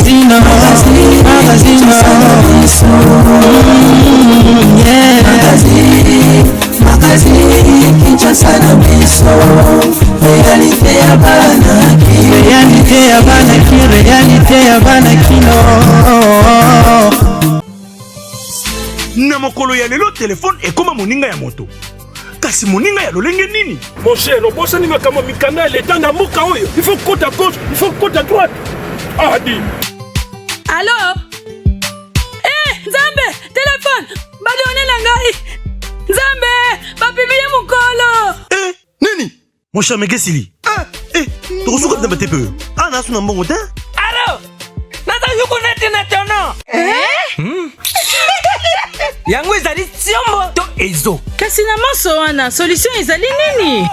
Magazine, magazine, yeah. Magazine, Kinshasa na biso, réalité ya bana Réalité ya bana ki, réalité ya bana kino. Na mokolo ya lelo, telefone ekoma moninga ya moto, kasi moninga ya lolenge nini? Mon cher, obosani makambo mikanda ya leta na mboka oyo. Il faut kota gauche, il faut kota droite. Ah, di. Alo, eh, Nzambe, telefone badone na ngai. Nzambe, bapublier mokolo. Eh, nini, mon cher Megesili? Ah, eh, tokosuka na batepe oyo ah, nasu na mbongo te. Alo, nazali konete na tono. Yango ezali tiombo to ezo. Kasi na maso wana, solution ezali nini?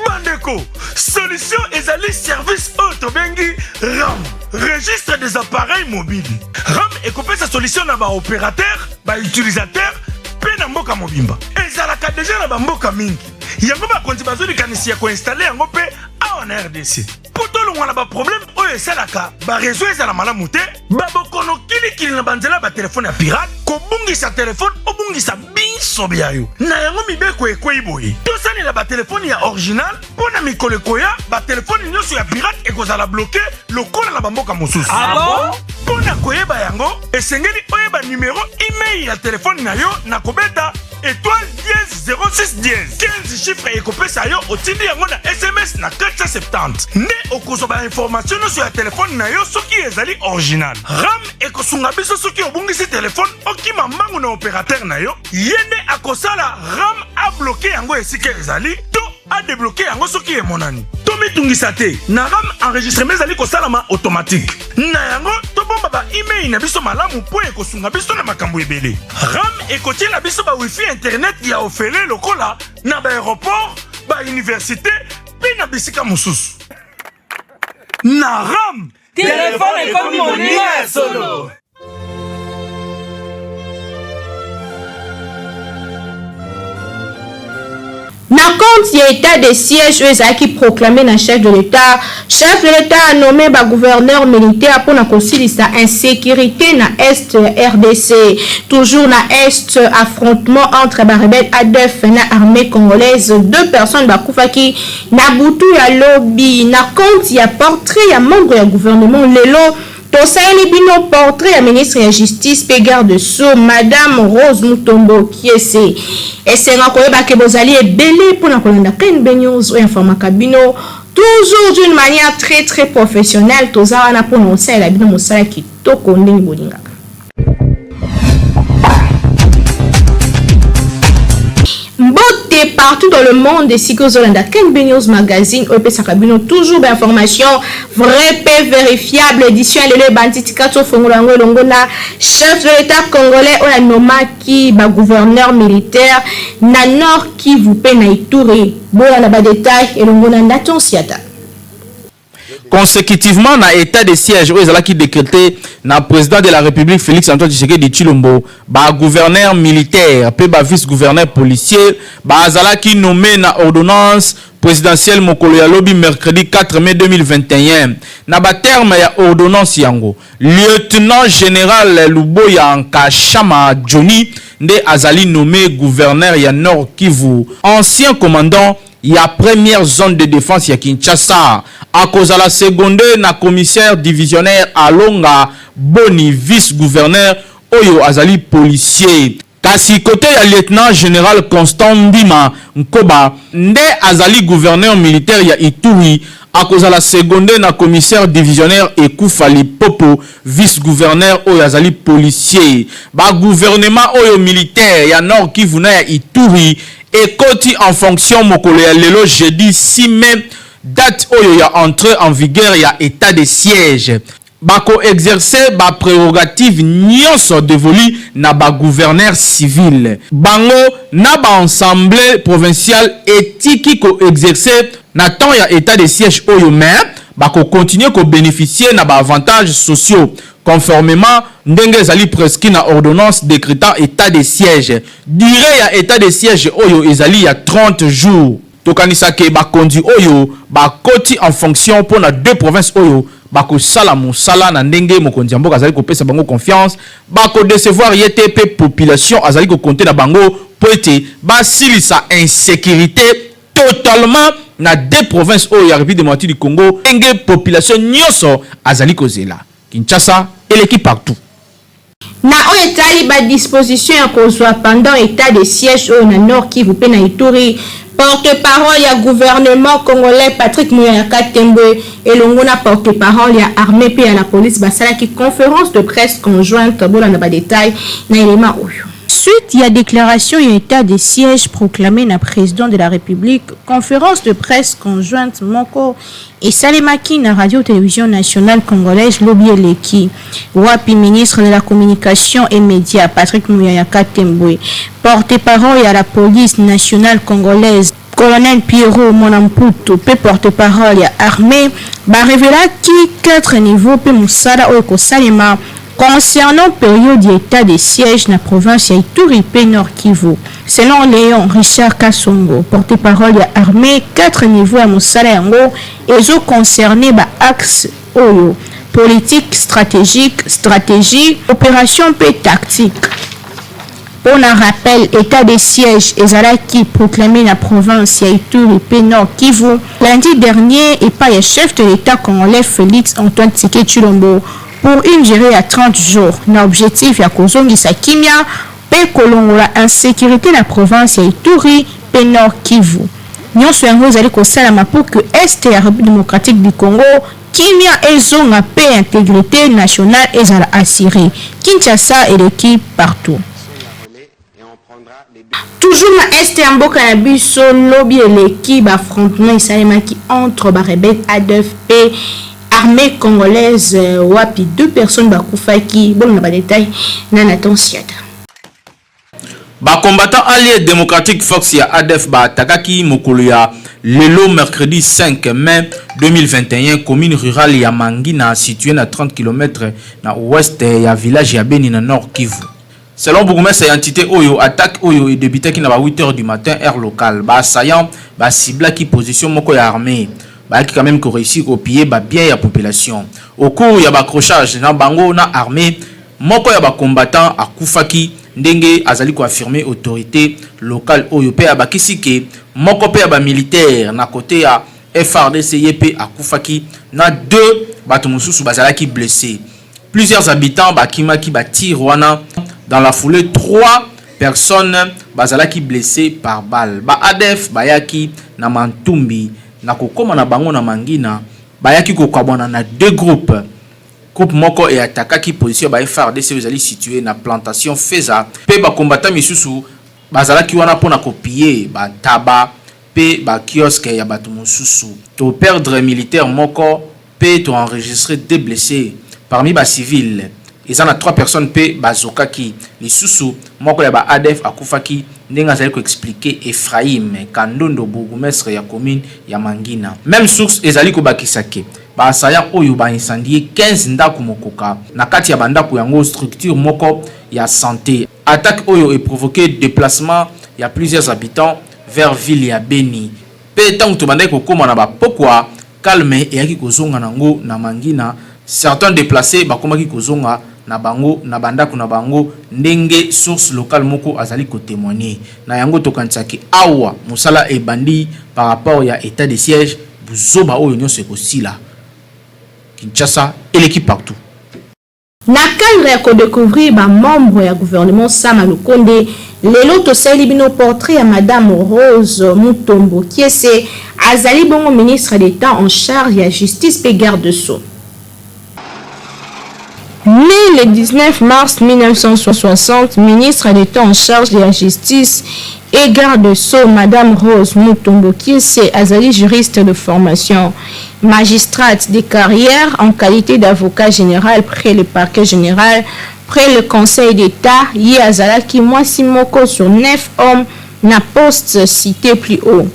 Bandeko, solution ezali service oyo tobengi RAM, registre des appareils mobiles. RAM ekopesa solution na baopérateur, bautilisateur mpe na mboka mobimba. Ezalaka deja na bamboka mingi. Yango bakonzi bazwi likanisi ya koinstaller yango mpe awa na RDC, mpo tolongwa na baproblème oyo esalaka baréseau ezala malamu te, babokono kilikili na banzela ya batelefone ya pirate, kobungisa telefone, obungisa biso bya yo. Na yango mibeko ekwei boye: tosalela batelefone ya original, mpo na mikolo ekoya batelefone nyonso ya pirate ekozala bloqué lokola na bamboka mosusu. Ah bon? Mpo na koyeba yango, esengeli oyeba numero IMEI ya telefone na yo na kobeta étoile dièse 06 dièse. 15 chiffre ekopesa yo, otindi yango na SMS na 470, nde okozwa bainformation nyonso ya telefone na yo soki ezali original. RAM ekosunga biso soki obungisi telefone, okima mbangu na opérateur na yo. Ye nde akosala RAM, abloquer yango esika ezali to adébloquer yango soki emonani. Tomitungisa te, na RAM enregistrement ezali kosalama automatique. Na yango tobomba ba IMEI na biso malamu, mpo ekosunga biso na makambo ebele. RAM ekotiela biso ba wifi internet ya ofele lokola na baaéroport, bauniversité mpe na bisika mosusu. Na RAM, telefone ekomi moninga ya solo. Na compte ya état de siège oyo ezalaki proclamé na chef de l'État, chef de l'État a nommé bagouverneur militaire mpona kosilisa insécurité na est ya RDC. Toujours na est, affrontement entre barebelle ADF na armée congolaise, deux personnes bakufaki na butu ya lobi. Na compte ya portrait ya membre ya gouvernement, lelo tosaleli bino portrait ya ministre ya Justice mpe garde sceau, Madame Rose Mutombo Kiese. Esenga koyeba ke bozali ebele mpona kolanda KNB News oyo informaka bino toujours d'une manière très très professionnelle. Toza wana mpona kosalela bino mosala kitoko ndenge bolingaka. Mbote partout dans le monde esika ozolanda KNB News Magazine oyo epesaka bino toujours bainformation vrai mpe vérifiable. Édition ya lelo ebandi. Tika tofongola yango elongo na chef de l'État congolais oyo anomaki bagouverneur militaire na Nord Kivu mpe na Ituri. Bolanda badetail elongo na Naton Siata. Consécutivement na état de siège oyo ezalaki décrété na président de la République Félix Antoine Tshisekedi Tshilombo, bagouverneur militaire mpe bavice gouverneur policier bazalaki nommé na ordonnance présidentielle mokolo ya lobi, mercredi 4 mai 2021. Na baterme ya ordonnance yango, lieutenant général Luboya Nkashama Johnny nde azali nommé gouverneur ya Nord Kivu. Ancien commandant ya première zone de défense ya Kinshasa, akozala secondé na commissaire divisionnaire Alonga Boni, vice gouverneur oyo azali policier. Kasi côté ya lieutenant général Constant Ndima Nkoba nde azali gouverneur militaire ya Ituri, akozala secondé na commissaire divisionnaire Ekufa Lipopo, vice gouverneur oyo azali policier. Bagouvernement oyo militaire ya Nord Kivu na ya Ituri ekoti en fonction mokolo ya lelo, jeudi 6 mai, date oyo ya entrée en vigueur ya état de siège. Bakoexercer baprérogative nyonso dévolu na bagouverneur civil. Bango na baassemblée provinciale etiki koexercer na temps ya état de siège oyo, mais bakocontinuer kobénéficier na baavantages sociaux conformément ndenge ezali prescrit na ordonnance décrétant état de siège. Durée ya état de siège oyo ezali ya 30 jours. Tokanisaki bakonzi oyo bakoti en fonction mpona deux provinces oyo. Bakosala mosala na ndenge mokonzi ya mboka azali kopesa bango confiance, bakodecevoir ye te mpe population azali kokonte na bango mpo ete basilisa insécurité totalement na deux provinces oyo ya République démocratique du Congo, ndenge population nyonso azali kozela. Kinshasa eleki partout. Na oyo etali badisposition ya kozwa pendant état de siège oyo na Nord Kivu mpe na Ituri, porte-parole ya gouvernement congolais Patrick Muyaya Katembwe elongo na porte-parole ya armée mpe ya la police basalaki conférence de presse conjointe. Bolanda badetail na elema oyo. Suite ya déclaration ya état de siège proclamé na président de la République, conférence de presse conjointe moko esalemaki na Radio Télévision Nationale Congolaise lobi eleki, wapi ministre de la Communication et Médias Patrick Muyaya Katembwe, porte-parole ya la police nationale congolaise colonel Pierrot Mwanamputu mpe porte-parole ya armée barevelaki quatre niveaux mpe mosala oyo ekosalema concernant période ya état de siège na province ya Ituri mpe Nord Kivu. Selon Léon Richard Kasongo, porte-parole ya armée, quatre niveaux ya mosala yango ezoconcerne baaxe oyo: politique stratégique, stratégie, opération mpe tactique. Mpo na rappel, état de siège ezalaki proclamé na province ya Ituri mpe Nord Kivu lundi dernier epai ya chef de l'État congolais Félix Antoine Tshisekedi Tshilombo pour une durée ya 30 jours, na objectif ya kozongisa kimia mpe kolongola insécurité na province ya Ituri mpe Nord Kivu. Nyonso yango ezali kosalama pour que Est ya République démocratique du Congo kimia ezonga mpe intégrité nationale ezala assurée. Kinshasa eleki partout. Toujours na Est ya mboka na biso, lobi eleki baaffrontement esalemaki entre barebelles ADF mpe armée congolaise, wapi deux personnes bakufaki. Bolonga badetail na Nathan Siata. Bacombattant Allié Démocratique Force ya ADF baatakaki mokolo ya lelo mercredi 5 mai 2021 commune rurale ya Mangina, située na 30 km na ouest ya village ya Beni na Nord Kivu. Selon bourgmestre ya entité oyo, attaque oyo edebutaki na ba 8 heures du matin, heure locale. Baassaillant baciblaki position moko ya armée, bayaki quand même koréussir kopiller babien ya population. Au cours ya baaccrochage na bango na armée, moko ya bacombattant akufaki, ndenge azali koaffirme autorité locale oyo, mpe abakisi ke moko mpe ya bamilitaire na côté ya FARDC ye mpe akufaki, na deux bato mosusu bazalaki blessé. Plusieurs habitants bakimaki batire wana. Dans la foulée, trois personnes bazalaki blessé par balle. Ba ADF bayaki na mantumbi. Na kokóma na bango na Mangina, bayaki kokabwana na deux groupes. Groupe moko eatakaki position ya ba FARDC oyo ezali situé na plantation Feza, mpe bakombata misusu bazalaki wana mpona kopiller bataba mpe bakiosque ya bato mosusu. Toperdre militaire moko mpe toenregistre deux blessés. Parmi bacivile, eza na trois personnes mpe bazokaki. Lisusu, moko ya ba ADF akufaki, ndenge azali koexpliquer Ephraim Kandondo, bourgmestre ya commune ya Mangina. Même source ezali kobakisa ke baassaillant oyo baincendie 15 ndako mokoka, na kati ya bandako yango structure moko ya santé. Attaque oyo eprovoqué déplacement ya plusieurs habitants vers ville ya Beni, mpe ntango tobandaki kokóma na bapokwa, calme eyaki kozonga nango na Mangina. Certains déplacés bakomaki kozonga na bango na bandako na bango, ndenge source locale moko azali kotémoigner. Na yango tokanisaki awa mosala ebandi par rapport ya état de siège, buzoba oyo nyonso ekosila. Kinshasa eleki partout. Na cadre ya kodécouvrir bamembre ya gouvernement Sama Lukonde, lelo tosali bino portrait ya madame Rose Mutombo Kiese. Azali bongo ministre d'État en charge ya justice mpe garde sceau. Né le 19 mars 1960, ministre d'État en charge de la justice et garde sceau, Madame Rose Mutombo Kiese azali juriste de formation, magistrate de carrière en qualité d'avocat général près le parquet général, près le Conseil d'État. Ye azalaki mwasi moko sur neuf hommes na poste cité plus haut.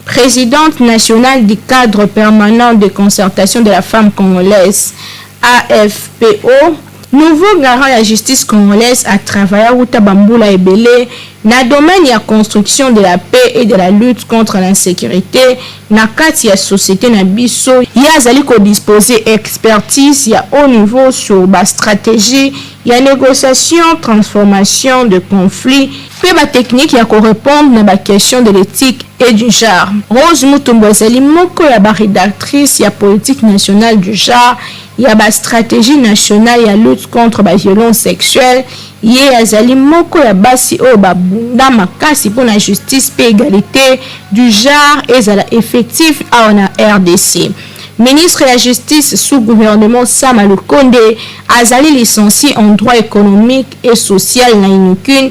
Présidente nationale du cadre permanent de concertation de la femme congolaise, AFPO. Nouveau garant ya justice congolaise a travailla wuta ba mbula ebele na domaine ya construction de la paix et de la lutte contre l'insecurite na kati ya societe na biso. Ye azali ko disposer expertise ya haut niveau sur ba strategies ya negociation, transformation de conflits mpe ba techniques ya ko repondre na ba questions de l'ethique et du genre. Rose Mutombo azali moko ya ba redactrices ya politique nationale du genre ya ba strategie nationale ya lutte contre ba violences sexuelles. Ye azali moko ya basi oyo babunda makasi mpo na justice mpe egalite du genre ezala effectif awa na rdc. Ministre ya Justice sous gouvernement Sama Lukonde, azali licencie en droit économique et social na UNIKIN.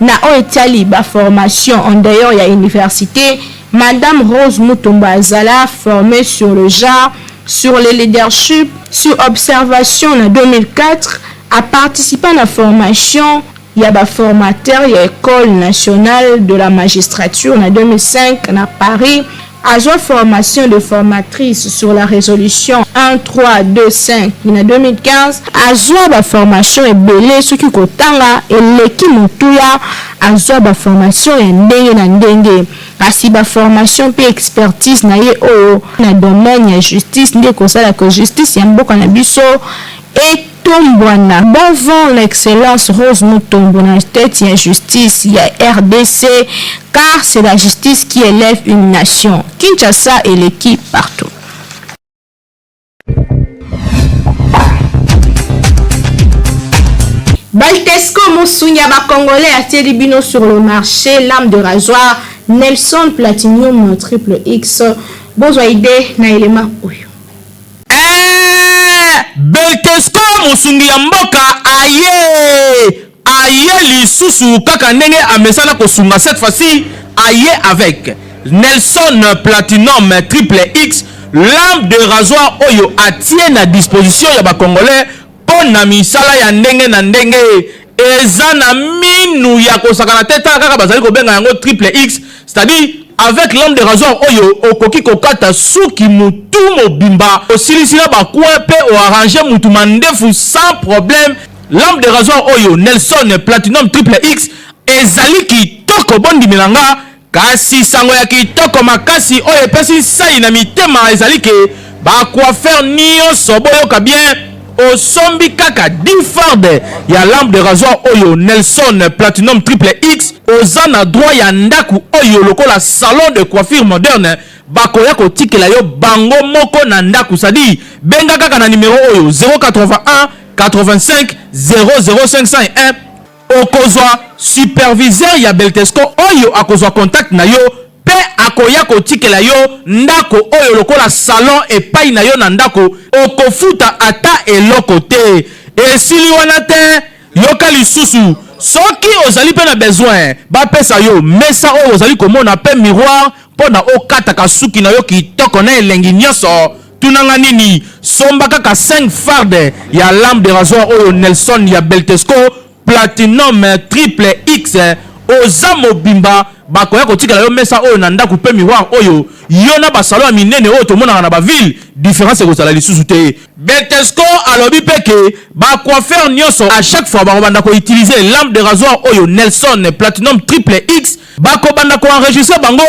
Na oyo etali ba formations en dehors ya universite, Madame Rose Mutombo azala formee sur le genre, sur le leadership, sur observation na 2004, a participa na formation ya ba formateurs ya Ecole nationale de la magistrature na 2005 na Paris, azwa formation de formatrice sur la resolution 1325 na 2015, azwa ba formations ebele soki kotanga eleki motuya, azwa ba formations ya ndenge na ndenge. Kasi ba formations mpe expertise na ye oyo na domaine ya justice nde ekosala que justice ya mboka na biso etombwana. Bon vent l'excellence Rose Mutombo na tete ya justice ya rdc car c'est la justice qui elève une nation. Kinshasa eleki partout. Baltesco mosungi ya ba congolais atieli bino sur le marché lame de rasoir Nelson Platinum Triple X. Bozwa idee na elema oyo. Eeh Beltesco mosungi ya mboka aye aye lisusu kaka ndenge amesana kosunga cette fois ci aye avec Nelson Platinum Triple X lame de rasoir oyo atie na disposition ya ba congolais mpo na misala ya ndenge na ndenge. Eza na minu ya kosakana te, tala kaka bazali kobenga yango Triple X, c'est-à-dire avec lame de rasoir oyo okoki kokata suki mutu mobimba, osilisi na ba coin pe o arranger mutu mandefu sans problème. Lame de rasoir oyo Nelson Platinum Triple X ezali kitoko, bondimela nga. Kasi sango ya kitoko makasi oyo epesi nsai na mitema ezali ke ba coiffeurs nionso boyoka bien, osombi kaka 10 fardes ya lampe de rasoir oyo Nelson Platinum Triple X, oza na droit ya ndaku oyo lokola salon de coiffure moderne bakoya kotikela yo bango moko na ndaku, c'est-à-dire benga kaka na numero oyo 081 85 00 501. Okozwa superviseur ya Beltesco oyo akozwa contact na yo pe akoya kotikela yo ndako oyo lokola salon epayi na yo na ndako, okofuta ata eloko te. Esili wana te, yoka lisusu, soki ozali pe na besoin bapesa yo mesa oyo ozali komona pe miroir mpo na okataka suki na yo kitoko na elengi nionso, tuna nga nini, somba kaka 5 fardes ya lame de rasoir oyo Nelson ya Beltesco Platinum Triple X, oza mobimba, bakoya kotikela yo mesa oyo na ndaku pe miroir oyo, yo na ba salons ya minene oyo tomonaka na ba villes, difference ekozala lisusu te. Beltesco alobi pe ke ba coiffeurs nionso à chaque fois bakobanda ko utiliser lame de rasoir oyo Nelson Platinum Triple X, Bakobanda ko enregistrer bango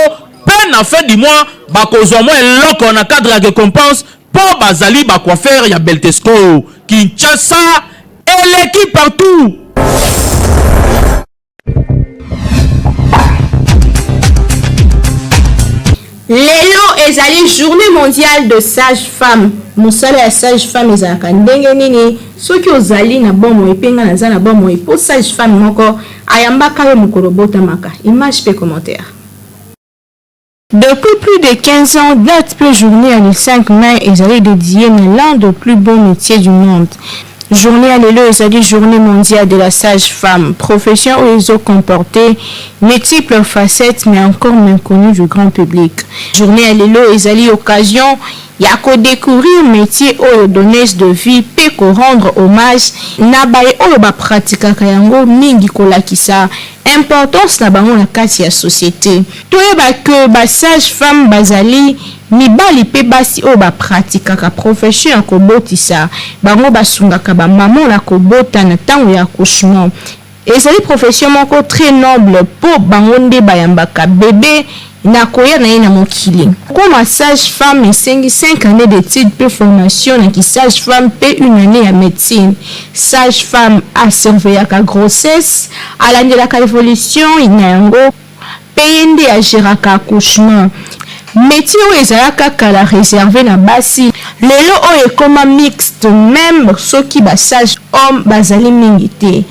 pe na fin du mois bakozwa mwa eloko na cadre ya recompense po bazali ba coiffeurs ya Beltesco. Kinshasa eleki partout. Lelo ezali journée mondiale de sage femme. Mosala ya sage femme ezalaka ndenge nini? Soki ozali na bomoi mpe ngai naza na bomoi mpo sage femme moko ayambaka yo mokolo obotamaka. Image mpe commentaire. Depuis plus de 15 ans, date mpe journee ya le 5 mai ezali dedie na l'un de plus beaux metiers du monde. Journee ya lelo ezali journee mondiale de la sage femme, profession oyo ezo comporter multiples facettes mais encore inconnue du grand public. Journee ya lelo ezali occasion ya ko decouvrir metier oyo donneuse de vie mpe ko rendre hommage na baye oyo ba pratikaka yango mingi kolakisa importance na bango na kati ya societe. Toyeba que ba sages femmes bazali Mibali pe basi oyo ba pratikaka profession ya kobotisa, bango basungaka ba maman na kobota na tango ya accouchement. Ezali profession moko très noble po bango nde bayambaka bebe na koya na ye na mokili. Kokoma sage femme esengi 5 annees d'etudes pe formation na ki sage femme pe une annee ya medecine. Sage femme a surveillaka grossesse, alandelaka evolution na yango pe ye nde a geraka accouchement. Metier oyo ezalaka kala reserve na basi, lelo oyo ekoma mixte meme soki ba sages hommes bazali mingi te.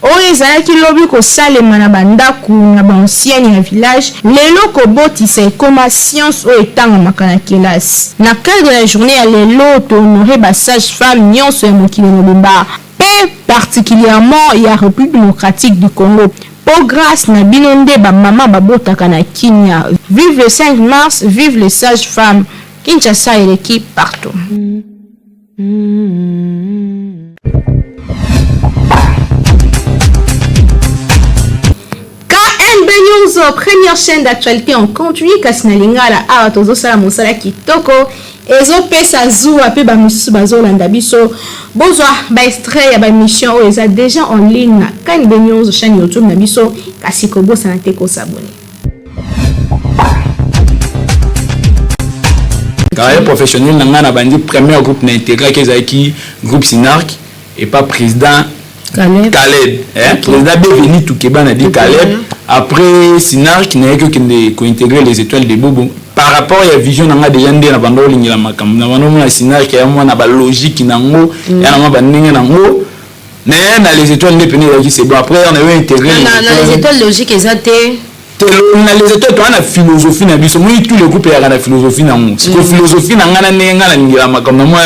Oyo ezalaki lobi kosalema na ba ndaku na ba anciennes ya village, lelo kobotisa ekoma science oyo etangamaka na kelasi. Na cadre ya journee ya lelo, to honorer ba sages femmes nionso ya mokili mobimba pe particulièrement ya Republique democratique du Congo po grace na bino nde ba mama babotaka na kimia. Vive le 5 mars, vive les sages femmes. Kinshasa eleki partout. KNB News, première chaîne d'actualité en continu, kasi na lingala awa tozosala mosala kitoko ezopesa zuwa mpe bamisusu bazolanda biso. Bozwa ba extrait ya ba émission oyo eza déjà en ligne na KNB News chaîne YouTube na biso, kasi kobosana te kosabonner. Carrière professionnelle na ngai, na bandi premier groupe na intégraki ezalaki groupe Sinark et pas président Caleb, Caleb hein? Okay. Président Beveni Toukeba na dit Caleb. Après Sinark, nayaki okende kointégrer les Étoiles de Bobo par rapport ya vision na ngai déjà, nde na banda olingela makambo na banda omona Sinark ya mwa na balogique nango, ya na mwa bandenge nango. Mais na les Étoiles nde pene ezalaki, c'est bon. Après on a eu intégré. Na les Étoiles, logique eza te. Na les Étoiles, toza na philosophie na biso. Moi, tous les groupes eyaka na philosophie nango. Siko philosophie na ngai, na ndenge ngai nalingela makambo na mwa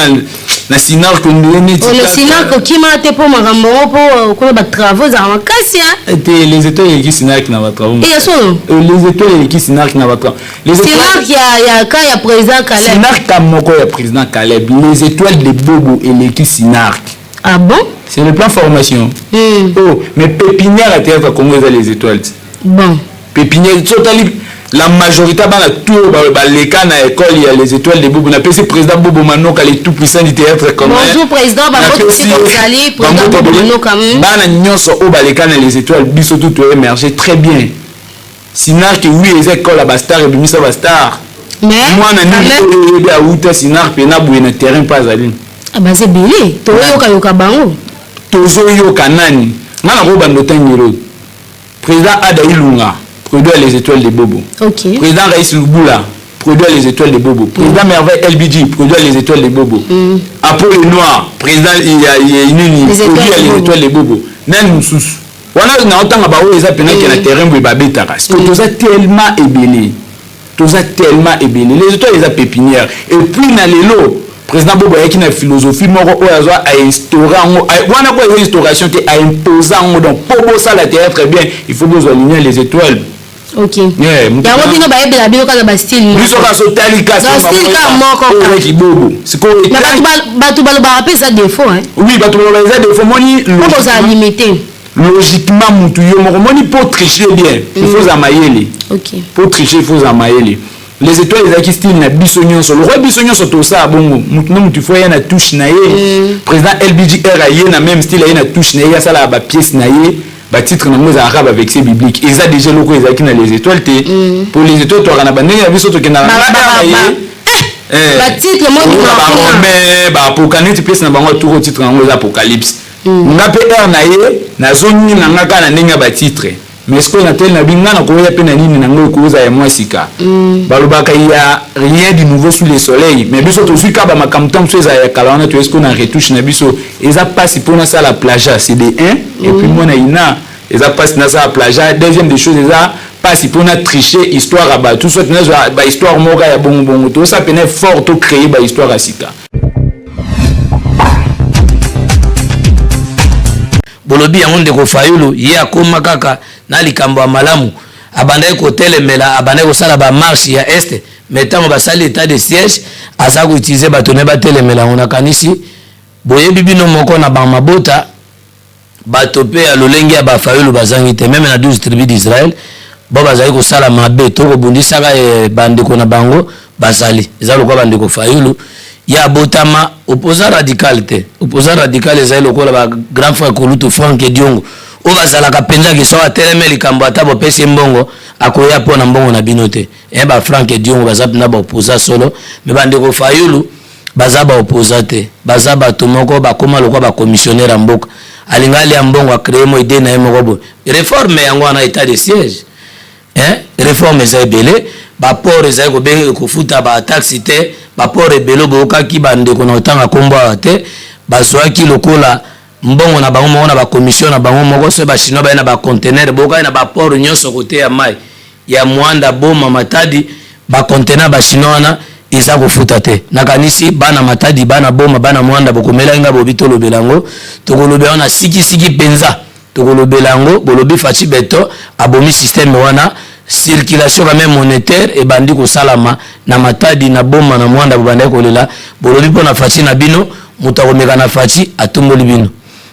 na Sinark ndenge neti. Le Sinark okima te mpo makambo yango, mpo kuna batravaux ezalaka makasi. Te, les Étoiles eleki Sinark na batravaux. Ya solo? Les Étoiles eleki Sinark na batravaux. Sinark ya ka ya président Caleb? Sinark ka moko ya président Caleb. Les Étoiles de Bobo eleki Sinark. Ah bon? C'est le plan formation. Oh, mais pépinière ya théâtre Congo eza les Étoiles. Bon. Pépinière, totali la majorité bana tout baleka na école ya les Étoiles de Bobo. Napesi président Bobo Manoka, le tout puissant du théâtre commun. Bonjour président, bango ozali président Bobo Manoka. Bana nyonso oyo baleka na les Étoiles, biso tout toémerger très bien. Sinark, oui, eza école ya bastar, ebimisa bastar. Mwana nini oyo oyebi awuta Sinark mpe na boye na terrain mpe azali? Baza ebele, toyokayoka bango. Tozoyoka nani? Nga nakobanda otangelo: président Ada Ilunga, produit ya les Étoiles de Bobo. Président Raïs Lubula, produit ya les Étoiles de Bobo. Président Merveille LBG, produit ya les Étoiles de Bobo. Apo le Noir, président nini, produit ya les Étoiles de Bobo. Nani mosusu wana naotanga? Baoyo eza mpenaki na terrain boye babetaka. Toza tellement ebele, toza tellement ebele. Les Étoiles eza pépinière. Et puis na lelo, président Bobo ayaki na philosophie moko oyo azwa, ainstaure yango wana. Ko eza instauration te, aimpose yango. Donc mpo bosala théâtre bien, il faut bozwa ligne les Étoiles. Ok, yango bino bayebela bino kaka bastyle. Biso kaka sotali. Style kaka moko. Kaka Bobo sikoyo. Bato balobaka mpe eza défaut. Oui, bato balobaka eza défaut, moni. Mpo bozala limité. Logiquement, mutu yo moko moni, mpo tricher bien, il faut ozala mayele. Mpo tricher, il faut ozala mayele. Les Étoiles ezalaki style na biso nyonso. Lokwa biso nyonso tosala bongo, mutu na mutu faut aya na touche na ye. Président LBGR aye na même style, aye na touche na ye, asalaka bapièce na ye, batitre nango ezalaka baverset biblique. Eza déjà eloko ezalaki na les Étoiles te. Po les Étoiles toaka na bandenge na biso, tokendaka na ye. Batitre. Baromain, baapocalypse, pièce na bango aturo, titre yango eza Apocalypse. Nga mpe aire na ye, nazongi na nga kaka na ndenge ya batitre. Mais sikoyo na tele na bi nga nakoya mpe na nini nango ekozala ya mwa sika. Balobaka ya rien du nouveau sous le soleil, mais biso tozwi kaka bamakambo ntango mosusu ezala ya kala wana, toye sikoyo na retouche na biso. Eza mpasi mpo nasala plagiat, c'est de 1. Et puis mwana ina eza mpasi nasala plagiat. Deuxième des choses, eza mpasi mpo na tricher histoire ya bato, soit nazwa bahistoire moko ya bongo bongo. Tosala pene fort, tocréer bahistoire ya sika. Bolobi yango, ndeko Fayulu ye akóma kaka na likambo ya malamu. Abandaki kotelemela, abandaki kosala bamarche ya Est, mais ntango basali état de siège, aza koutiliser bato ne batelemela yango. Nakanisi boyebi bino moko na bamabota, bato mpe ya lolenge ya bafayulu bazangi te, même na 12 tribus d'Israël. Bao bazali kosala mabe to kobundisaka eh, bandeko na bango bazali. Eza lokola bandeko Fayulu ye abotama opposant radical te. Opposant radical ezali lokola ba grand frère Kulutu Franck Diongo oyo bazalaka mpenza ke soki ateleme likambo ata bopesi ye mbongo akoya mpo na mbongo na bino te. Eh, ba Franck Diongo baza mpenza ba opposant solo, mais bandeko Fayulu baza ba opposant te, baza bato moko bakoma lokola ba commissionnaire ya mboka, alinga alia mbongo a cree mo idee na ye moko boye. Reforme yango wana etat de siège hein, reforme eza ebele, ba port ezali kobe kofuta ba taxe te, ba port ebele boyokaki ba ndeko na otanga kombo awa te, bazuaki lokola mbongo na bango moko na ba commission na bango moko, soki ba chinois baye na ba conteneur boyokaki na ba port nyonso kote ya mayi ya Muanda, Boma, Matadi, ba conteneurs ba chinois wana eza kofuta te. Nakanisi bana Matadi, bana Boma, bana Muanda bokomelaki nga bobi tolobela yango, tokolobela yango na siki siki penza, tokolobela yango. Bolobi Fatshi Beton abomi système wana, circulation quand même monétaire ebandi kosalama na Matadi, na Boma, na Muanda, bobandaki kolela. Bolobi pona Fatshi na bino, moto akomeka na Fatshi atumboli bino.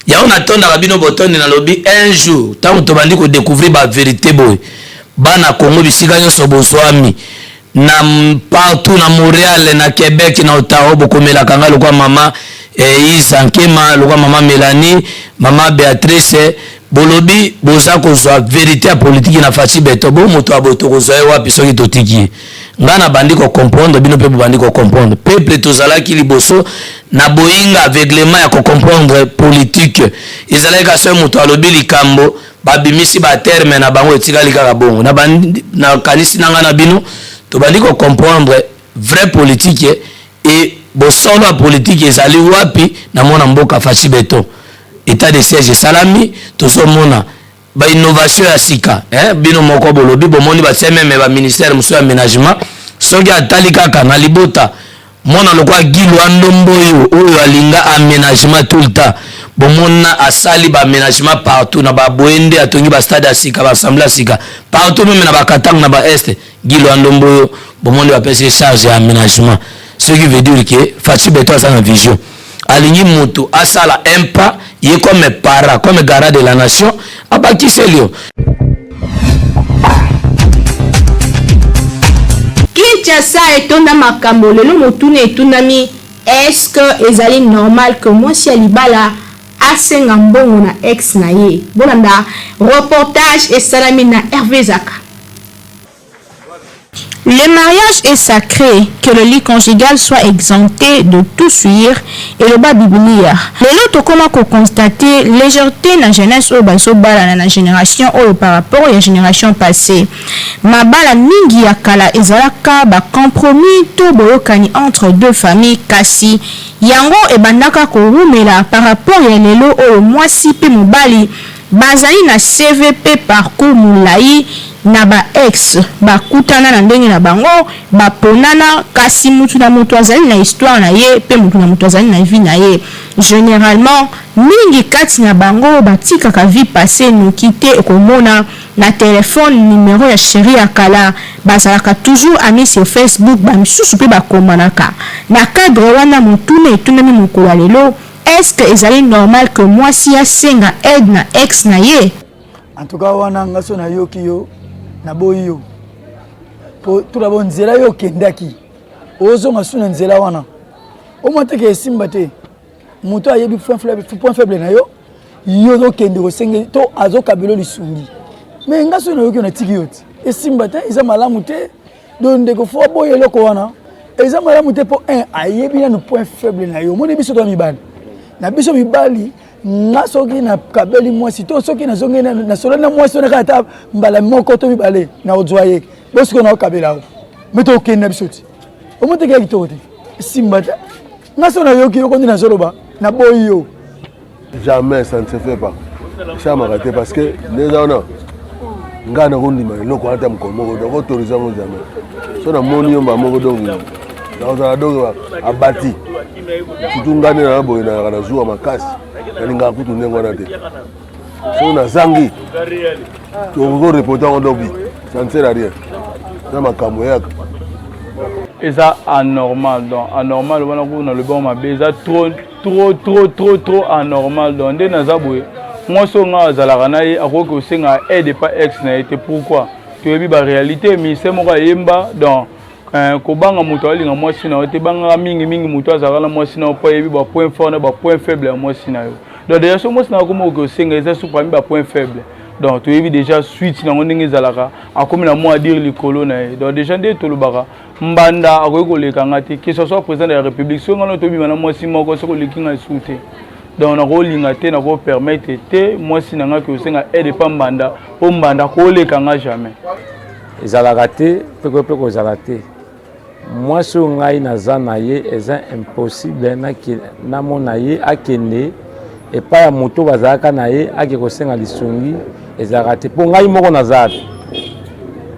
Yango natondaka bino botondi, nalobi un jour tango tobandi ko decouvrir ba verite boye, bana Congo bisika nyonso bozwami na partout na Montreal, na Quebec, na Ottawa, bokomelaka ngai lokola mama eh, Isa Nkema, lokola mama Melanie, mama Beatrice, bolobi boza kozwa verite ya politiki na Fatshi Beton, bo moto ya boye tokozwa ye wapi soki totiki ye? Nga na bandi ko comprendre, bino pe bobandi ko comprendre. Peuple tozalaki liboso na boyinga aveuglement ya ko comprendre politique. Ezalaki kaka soki moto alobi likambo, babimisi ba termes na bango etikali kaka bongo. Na bandi, na kanisi na nga na bino tobandi ko comprendre vraie politique et bosolo ya politique ezali wapi na mwana mboka Fatshi Beton. Etat de siège esalami, tozomona ba innovation ya sika eh, bino moko bolobi bomoni batie meme ba ministère mosusu ya aménagement soki atali kaka na libota mwana lokola Guy Loando Mboyo oyo alinga aménagement tout le temps bomona asali ba aménagement partout na ba Boende atongi ba stade ya sika ba assemblée ya sika partout meme na ba Katanga na ba Est Guy Loando Mboyo bomoni bapesi ye charge ya aménagement, ce qui veut dire que Fatshi Beton aza na vision alingi mutu asala un pas ye comme para comme garant de la nation abakiseli yo. Kinshasa etonda makambo lelo motuna etunami est-ce que ezali normal que mwasi ya libala asenga mbongo na ex na ye? Bolanda reportage esalami na Herve Zaka. Le mariage est sacre, que le lit conjugal soit exempte de tout souillure, eloba bibilia. Lelo tokoma ko constater legèrete na jeunesse oyo bazo balana na generation oyo par rapport ya generation passee. Mabala mingi ya kala ezalaka ba compromis to boyokani entre deux familles kasi yango ebandaka kowumela par rapport ya lelo oyo mwasi pe mobali Bazali na CV pe parcours mulayi na ba ex bakutana na ndenge na bango, baponana kasi mutu na mutu azali na histoire na ye pe mutu na mutu azali na vie na ye. Generalement mingi kati na bango batikaka vie passee noki te okomona na telephone numero ya cherie ya kala, bazalaka toujours amis sur Facebook ba misusu pe bakomanaka. Na cadre wana motuna etunami mokolo ya lelo, Est ce que ezali normal que mwasi asenga aide na ex na ye? En tout cas wana nga so nayoki yo naboyi yo po tout d'abord nzela yo okendaki ozonga su na nzela wana omwa te ke esimba te moto ayebi point faible na yo yo ozokende kosenge to azokabelo lisungi me nga so nayoki yo natiki yo te esimba te eza malamu te Donc ndeko faut aboya eloko wana eza malamu te mpo un ayebi nanu point faible na yo omoni biso toya mibali na biso mibali nga soki nakabeli mwasi to soki nazongi nasololi na mwasi wana kaka ata mbala moko to mibale nakozwa ye bosikoyo nakokabela yo me tokokende na biso ti omoni teke ya kitoko te esimba te nga so nayoki yoko nde nazoloba naboyi yo Jamais ça ne se fait pas. Esalamaka te parce que nde eza wana ngai nakondima eloko wana ata mokolo moko donc autorise yango jamais so namoni yo mbala moko donc nakozala donc abati surtout ngai nde naa boye nayaka na zuwa makasi nalingaka kutu ndenge wana te soki nazangi tokoki reporte yango donc ça ne sert à rien na makambo eyaka eza anormal donc anormal wana kuna nalobi yango mabe eza trop trop trop trop trop anormal donc nde naza boye mwasi oyo ngai azalaka na ye akoki kosenga aide epa ex na ye te pourquoi? Toyebi ba réalité, ministère moko ayemba donc eh, kobanga moto alinga mwasi na yo te, bangaka mingi mingi moto azalaka na mwasi na yo mpo ayebi ba point fort na ba point faible ya mwasi na yo. Donc déjà so mwasi na yo akoma okoki osenga eza su parmi ba point faible. Donc toyebi déjà suite nango ndenge ezalaka, akomi na mot à dire likolo na ye. Donc déjà nde tolobaka mbanda akoki koleka nga te, que ce soit président de la république, soki nga no tobima na mwasi moko, soki oleki nga lisusu te. Donc nakolinga te, nakopermettre te mwasi na nga ke osenga aide epa mbanda, mpo mbanda akoleka nga jamais. Ezalaka te mpe koki mpe kozala te. Mwasi oyo ngai naza na ye eza impossible namona ye akende epai ya moto bazalaka na ye ake kosenga lisungi, ezalaka te mpo ngai moko naza te.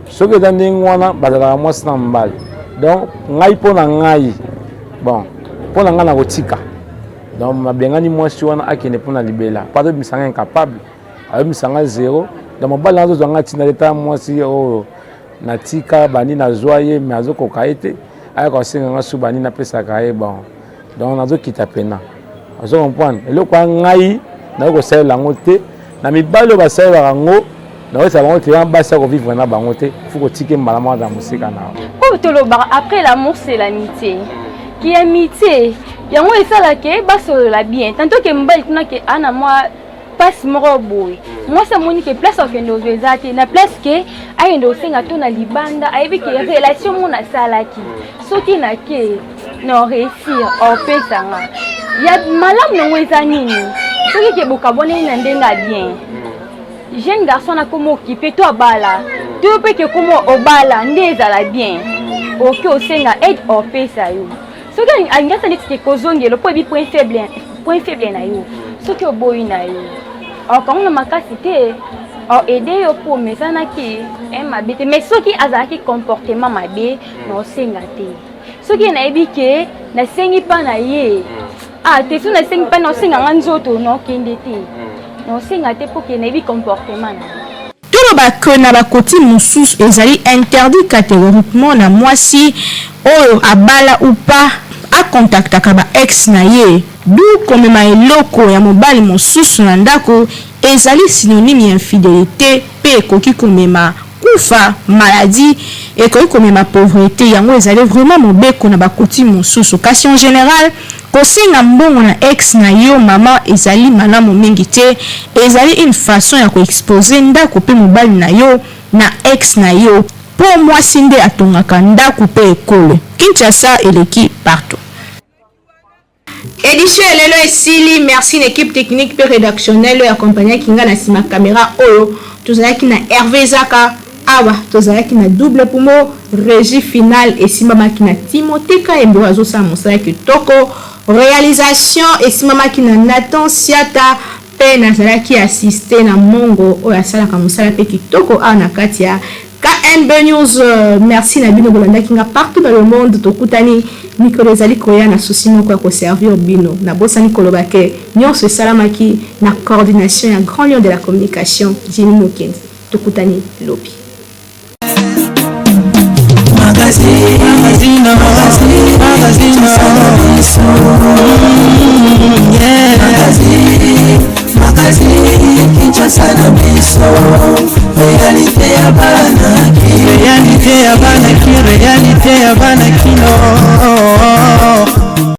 Soki eza ndenge wana bazalaka mwasi na mobali, donc ngai mpo na ngai, bon mpo na ngai nakotika. Donc nabengani mwasi wana akende mpo na libela, mpo azobimisa ngai incapable, ayebisa ngai zero. Donc mobali azozwa ngai ntina te, ta mwasi oyo natika bani nazwa ye me azokoka ye te, ayaka kosenga ngai su bani napesaka ye. Bon, donc nazokita pena, ozo comprendre eloko ya ngai nakoki kosalela yango te. Na mibali oyo basalelaka yango nakoyesa bango te, basi ya kovivre na bango te, fo kotike mbala moko aza mosika na oyo tolobaka après l'amour c'est l'amitié. Ki amitié yango esalaka basolola bien, tantôt ke mobali kuna ke ana mwa mpasi moko boye, mwasi amoni ke place akende ozwa eza te, na place ke akende kosenga to na libanda, ayebi ke relation moko nasalaki soki nake na réussir opesanga ya malamu nango eza nini. Soki ke bokabwaneli na ndenge ya bien, jeune garçon nakoma okipe to abala to mpe ke koma obala nde ezala bien, oke osenga aide opesa yo. Soki alingi asala neti ke kozongela mpo ebi point faible, point faible na yo, soki oboyi na yo akango na makasi te, aide yo mpo omesanaki mabe te. Mais soki azalaki comportement mabe na osenga te, soki nayebi ke nasengi mpa na ye ah te, so nasengi mpa na osenga nga nzoto na okende te, na osenga te mpo ke nayebi comportement na ye. Toloba que na ba coutumes mosusu ezali interdit catégoriquement na mwasi oyo abala ou pas a contactaka ba ex na ye, d'où komema eloko ya mobali mosusu na ndako ezali synonyme ya infidelite mpe ekoki komema kufa, maladie, ekoki komema pauvrete. Yango ezali vraiment mobeko na ba coutumes mosusu, kasi en general kosenga mbongo na ex na yo mama ezali malamu mingi te, ezali une façon ya ko exposer ndako mpe mobali na yo na ex na yo, mpo mwasi nde atongaka ndako mpe ekolo. Kinshasa eleki partout. Edition ya lelo esili. Merci na équipe technique mpe rédactionnelle oyo accompagnaki nga na nsima caméra oyo. Tozalaki na Hervé Zaka, awa tozalaki na double poumon, régie finale esimbamaki na Timothée Kayembe oyo azosala mosala kitoko, réalisation esimbamaki na Nathan Siata, mpe nazalaki assisté na Mongo oyo asalaka mosala mpe kitoko awa na kati ya KNB News. Merci na bino bolandaki nga partout dans le monde. Tokutani mikolo ezali koya na souci moko ya koservir bino. Nabosani koloba ke nyonso esalamaki na coordination ya Grand Lion de la communication Jimmy Mukendi. Tokutani lobi. Magazine, magazine, magazine, yeah. Magazine, magazine, Kinshasa na biso, réalité ya bana, réalité ya bana, réalité ya bana kino.